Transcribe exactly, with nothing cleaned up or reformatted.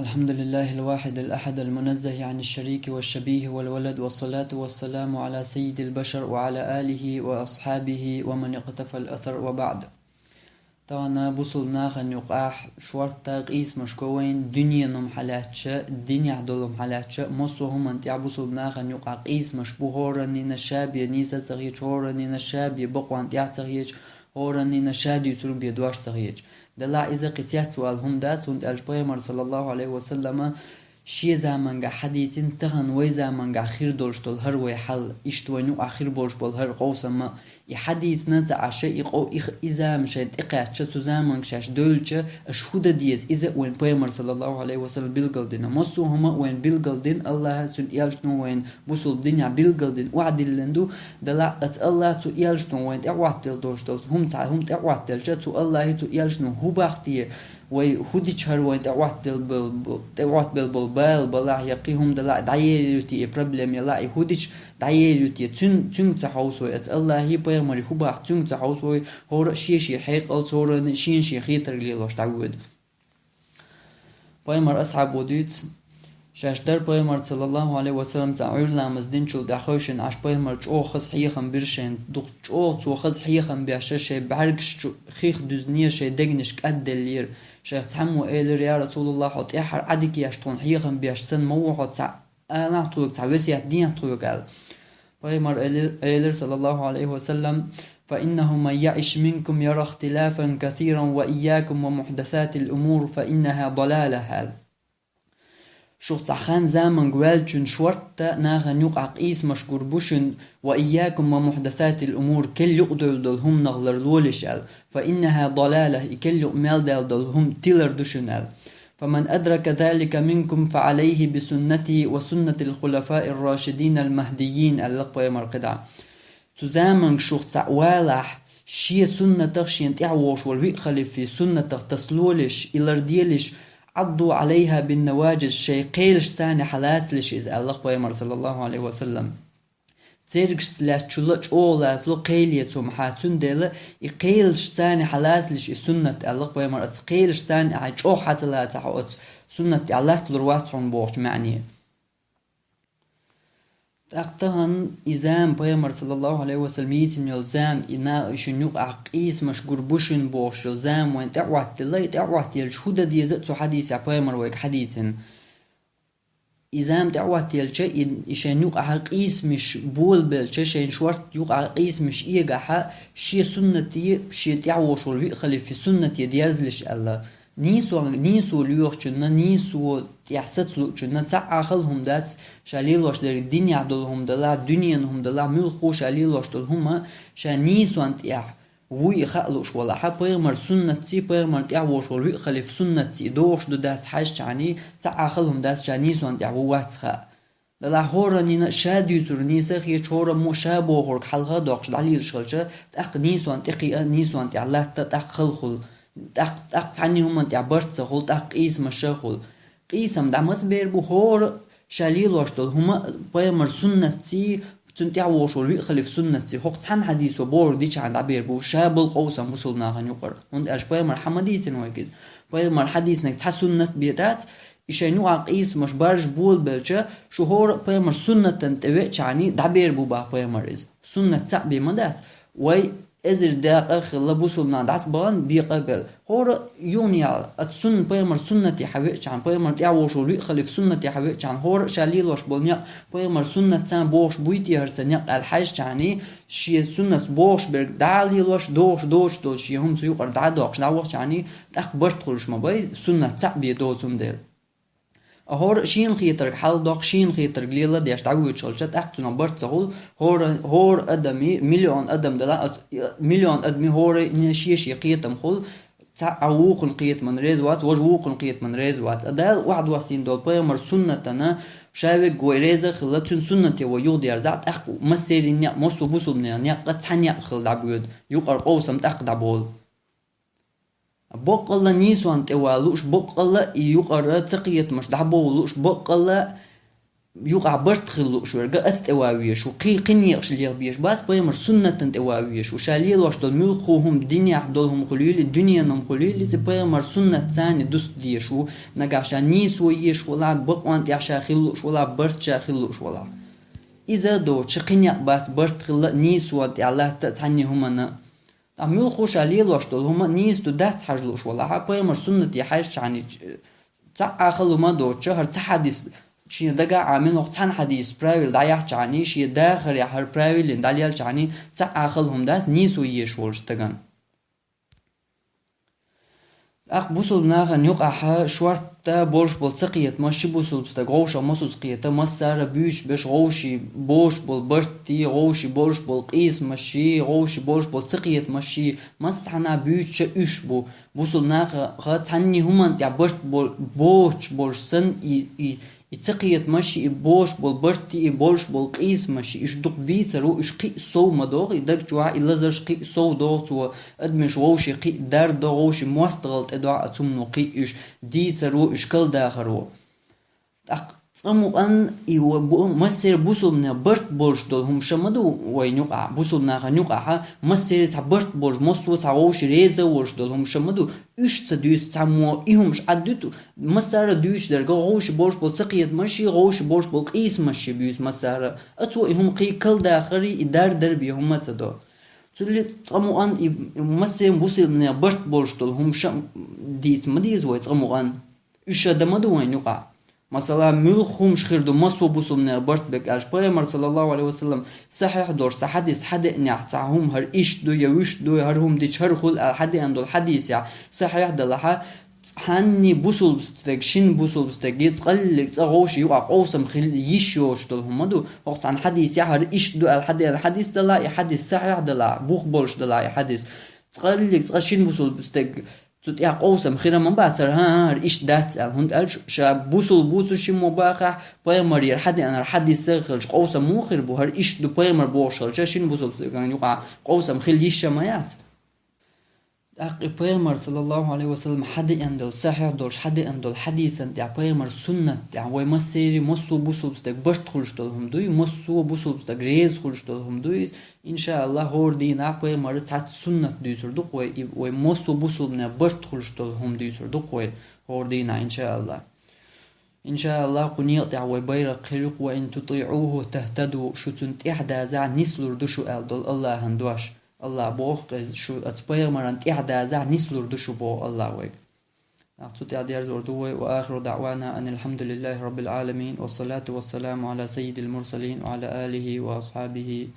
الحمد لله الواحد الأحد المنزه عن الشريك والشبيه والولد، والصلاة والسلام على سيد البشر وعلى آله وأصحابه ومن اقتفى الأثر، وبعد. Тахана бусулба нахана юкъахь шортта къийсамаш го вайн, дуьненум хьалаьцча, динехь долум хьалаьцча, массо а хӀуманна тӀехь бусулба нахана юкъахь къийсамаш бу, хӀораннина ша бен нийса ца хеташ, хӀораннина ша бен бакъонна тӀехь ца хеташ, хӀораннина ша дуьйцург бен дош ца хеташ. Делахь иза кхин цецвала хӀума дац, хӀунда аьлча Пайхамар, саллаллаху Ӏалайхи ва саллама, шен заманга хьадийцина, тахана вай заманга хир долуш долу хӀара вай хьал, иштта вайна юкъахь хир болуш болу хӀара къовсамма, и хьадийцина ца Ӏаш, и къов-, и х-, и зама шайн тӀекхаьчча, цу заманга шаьш девлча, аша хӀун дан деза, иза а вайн Пайхамар, саллаллаху Ӏалайхи ва саллам, билгалдина. Массо а хӀума а вайн билгалдина, Аллаха, цуьнан элчано вайн бусулба динехь билгалдина, охьадиллина ду, делахь а, ца Аллаха, цу элчано вайн тӀе Ӏоттаделла долуш долу хӀума, цхьа хӀума тӀе Ӏоттаделча, цу Аллахи цу элчано хӀун бахьа те, вай хӀун дича хӀара вайн тӀе Ӏоттабелла бо-, тӀе Ӏоттабелла болу бала балахь я кхин хӀума далахь, дӀаер ю те и проблема, ялахь и хӀун дича дӀаер ю те, цуьнга, цуьнга ца хьовса вай, аца Аллахи пайхамари хӀун бахьа, цуьнга ца хьовса вай, хӀора а шен-шен хьекъалца, хӀора а шен-шен хетарг лелош дӀавоьду. Пайхамар асхьабо дуьйцу, шаьш дара Пайхамар, саллаллаху Ӏалайхи ва саллам, цхьа Ӏуьйра ламаз динчул тӀаьхьа хевшина Ӏаш, Пайхамар чӀогӀа хаза хьехам бира шайна, дукха чӀогӀа цо хаза хьехам беш, шайн бӀаьргаш чу хих дуьзна, шайн дегнаш кӀадделлера. Шайх цхьаммо элира: «Я Расулаллах, хьо тӀаьххьара Ӏадика еш тхуна хьехам беш санна ма ву хьо, цхьа алахь тхоьга, цхьа весет дехьа тхоьга», аьлла. Пайхамар элира, элира, саллаллаху Ӏалайхи ва саллам: «فإنه من يعش منكم يرى اختلافا كثيرا وإياكم ومحدثات الأمور فإنها ضلالة», аьлла. Шух цхьа хан заманга ваьллачун шортта нахана юкъахь къийсамаш гур бу шуна, «وإياكم ومحدثات الأمور», керла юкъадевлла долу хӀуманах ларлолаш аьлла, «فإنها ضلالة», и керла юкъа мел даьлла долу хӀума тилар ду шуна аьлла. «فمن أدرك ذلك منكم فعليه بسنتي وسنة الخلفاء الراشدين المهديين», аьлла Пайхамар кхидӀа. Цу заманга шух цхьаъ валахь, шен суннатах, шен тӀаьхьа вогӀуш волу виъ халифи суннатах тасалолаш, и ларделаш, «عضوا عليها بالنواجذ», шайн кхелашца царна хьалацалаш иза, аьлла Пайхамар, саллаллаху Ӏалайхи ва саллам. Цергашца лаьцначул а чӀогӀа лацало кхеле цу хӀумаха, цундела и кхелашца царна хьалацалаш и суннат, аьлла Пайхамар, аца кхелашца царна ахьа чӀогӀа хьа ца лацахь оцу суннат тӀехь латталур вац хьуна бохучу маьӀне. ТӀаккха тахана и зама, Пайхамар, саллаллаху Ӏалайхи ва саллам, йийцина йолу зама, и на-, и шуна юкъахь къийсамаш гур бу шуна бохуш йолу зама вайн тӀе а Ӏоттаделла, и тӀе а Ӏоттаелча хӀун дан деза а цу хьадисехь Пайхамар вайга хьадийцина. И зама тӀе а Ӏоттаелча, и, и шайн юкъахь къийсамаш болабелча, шайн шортта юкъахь къийсамаш эгахь, шен суннате, шен тӀаьхьа вогӀуш волу виъ халифи суннате дерзалаш аьлла. Нийсо, нийсо лоьхучунна, нийсо тӀехь саца луучунна цхьа а хала хӀума дац, ша лелош дерг динехь долу хӀума далахь, дуьненан хӀума далахь, муьлхха ша лелош долу хӀума ша нийсонна тӀехь вуй и хаа лууш валахьа, Пайхамар суннатций, Пайхамар тӀехь вогӀуш волу виъ халиф суннатций догӀуш ду дац хьаьжча а, цхьа а хала хӀума дац, ша нийсонна тӀехь ву вац хаа. Делахь хӀораннина ша дуьйцур нийса хеташ, хӀораммо ша бохург хьалха а доккхуш дӀалелаш хилча, тӀаккха нийсонна тӀе кхиа, нийсонна тӀехь латта, тӀаккха хала хуьлу, тӀаккха, тӀаккха цхьанна хӀуманна тӀехь барт ца хуьлу, тӀаккха къийсамаш а хуьлу. Къийсам дӀа маца бер бу, хӀора а ша лелош долу хӀума а Пайхамар суннатций, цунна тӀехь вогӀуш волу виъ халиф суннатций, хӀокху цхьана хьадисо бохург дичахьана дӀабер бу, ша болу къовсам бусулнахана юкъара. ХӀунда аьлча Пайхамар хьан ма дийцина вайга иза? Пайхамар хьадийцинарг цхьа суннат бен дац, и шайн юкъахь къийсамаш баржа болабелча, шу хӀора а Пайхамар суннатан тӀе веачахьана дӀабер бу баха Пайхамар иза. Суннат цхьаъ бен ма дац. Вай эзар дакъа а хилла бусулнах дӀасабахана бекъа а белла. ХӀора а юханехьа, ат сунна-, Пайхамар суннате хьан веачахьана, Пайхамар тӀехь вогӀуш волу виъ халиф суннате хьан веачахьана, хӀора а ша лелош болу некъ Пайхамар суннат царна бохуш буй те хӀара ца некъ аьлла хьаьжчахьана, шен суннатца бохуш берг дӀа а лелош, догӀуш доцуш долу шен хӀума цу юкъара дӀа а доккхуш, дӀавахчахьана, тӀаккха барт хуьлуш ма бай, суннат цхьаъ бен доцу хӀума дела. А хӀора а шена хетарг хьал а доккхуш, шена хетарг лела деш дӀавоьдуш хилча, тӀаккха цунах барт ца хуьлу, хӀора, хӀора адами, миллион адам дала, миллион адами хӀора а шен-шен кхетам хуьлу, цхьаъ вукхун кхетаман реза вац, важа вукхун кхетаман реза вац. А Дала охьадоссийна долу Пайхамар суннатана ша вегга вай реза а хилла, цуьнан суннате вай юхадерзахь, тӀаккха массеран некъ, массо а бусулба некъ, некъа цхьа некъ хила дӀабоьду, юкъара къовсам тӀаккха дӀаболу. Боккъалла нийсонна тӀе вала лууш, боккъалла и юкъара ца кхетамаш дӀабовла лууш, боккъалла юкъахь барт хила лууш верг, ас тӀе ван везаш ву, кхин, кхин некъаш леха безаш бац, пайхамар суннатан тӀе ван везаш ву. Ша лелош долу муьлхха хӀума, динехь долу хӀума хуьлийла, дуьненан хӀума хуьлийла, иза пайхамар суннатца дустадезаш ву, нагахь ша нийсо езаш валахь, бакъонан тӀехь ша хила лууш валахь, барт ша хила лууш валахь. Иза а доцуш, кхин некъ бац барт хила а, нийсонан тӀехь латта а, цхьанне хӀуманна а. Ткъа муьлхха ша лелош долу хӀума нийса ду, дац хьажа лууш валахь, пайхамар суннате хьаьжча хьаний, цхьа а хала хӀума а доцуш, хӀара цхьа хьадис шена дагахь а Ӏамийна, хӀокху цхьана хьадисца правил дӀаяьхьча хьаний, шен дахарехь хӀара правилина дӀалелча хьаний, цхьа а хала хӀума дац нийсо езаш волчу стагана. ТӀаккха бусулба нахана юкъахь шортта болуш болу цакхетамаш, ши бусулба стаг вовшах масазза кхета, массара а буьйцуш берш вовшийн болуш болу бартий, вовшийн болуш болу къийсамашший, вовшийн болуш болу цакхетамашший, массанхьа буьйцуш а уьш бу. Бусулба нахаха цхьанне хӀуманна тӀехь барт бо-, боцуш болуш санна, и, и, и цакхетамашший, и боцуш болу бартий, и болуш болу къийсамашший, уьш дукха бийцар ву, уьш кхин а сов ма догӀу, и даг чохь и лазарш кхин а сов догӀу цо, адамаш вовшийн кхин а дарда, вовшийн мостагӀалла тӀедогӀу, цу хӀумано кхин а уьш дийцар ву, уьш калдахар ву. ТӀаккха цкъа мукъан и ва-, бу-, массеран бусулбанех барт болуш долу хӀума ша ма ду вайн юкъахь, бусулба нахана юкъахь, массеран цхьа барт болуш, массо а цхьа вовшийн реза а волуш долу хӀума ша ма ду, уьш ца дуьйцу цхьаммо, и хӀумаш Ӏад дуьту, массара а дуьйцуш дерг, вовшийн болуш болу цакхетамашший, вовшийн болуш болу къийсамашший буьйцу массара а, цо и хӀума кхин калдахарий, и дардар бен хӀума а ца до. Цуьнан цкъа мукъан и массеран бусулбанех барт болуш долу хӀума ша дийца ма деза вай цкъа мукъан. Уьш ша дан ма ду вайн юкъахь. Масала, муьлхха хӀумаш хир ду массо а бусулбанех барт берг аьлча, пайхамар, саллаллаху Ӏалайхи ва саллам, сахьихь долуш цхьа хьадис хьадеанехь, цхьа хӀума хӀара иштта ду я вуьшта ду, хӀара хӀума дича хӀара хуьлу аьлла хьадеана долу хьадис яхь, сахьихь делахь, цхьанне бусулба стаг, шина бусулба стаге цкъаллиг цкъа вовшийн юкъахь къовсам хила йиш йоцуш долу хӀума ма ду. ХӀокху цхьана хьадис яхь, хӀара иштта ду аьлла хьадеана хьадис делахь, и хьадис сахьихь делахь, бух болуш делахь и хьадис, цкъаллиг цкъа шина бусулба стаг цу тӀехь къовсам хир ма бац, хӀара, хӀан, хӀан, хӀара иштта дац аьлла. ХӀунда аьлча ша бусулба ву цу шиммо бахахь, пайхамар яра хьадеана хьадис а хилча, къовсам муха хир бу, хӀара иштта ду пайхамар бохуш хилча, шина бусулба стагана юкъахь къовсам хила йиш а ма яц. ТӀаккха и пайхамар, саллаллаху Ӏалайхи ва саллам, хьадеана долу, сахьихь долуш хьадеана долу хьадисан тӀехь, пайхамар суннат тӀехь, вай массеран, массо а бусулба стаг барт хуьлуш долу хӀума дуй, массо а бусулба стаг реза хуьлуш долу хӀума дуй, Иншааллах, хӀора дийнахь пайхамара цхьацца суннат дуьйцур ду-кх вай, и вай массо а бусулбанех барт хуьлуш долу хӀума дуьйцур ду-кх вай хӀора дийнахь, иншааллах. Иншааллах, кху некъа тӀехь вай байракх хир ю-кх: «Ва ин тутиӀуху тахтаду», шу цунна тӀаьхьадазахь, нислур ду шу аьлла долу Аллахьан дош. Аллах боху-кх иза, шу оцу пайхамарна тӀаьхьадазахь, нислур ду шу, боху Аллах вайга. Нах цу тӀехь дерзор ду вай. Ва ахиру даъвана анил хьамдулиллахи раббил Ӏаламин, ва салату ва саламу Ӏала саййидил мурсалин, ва Ӏала алихи ва асхьабихи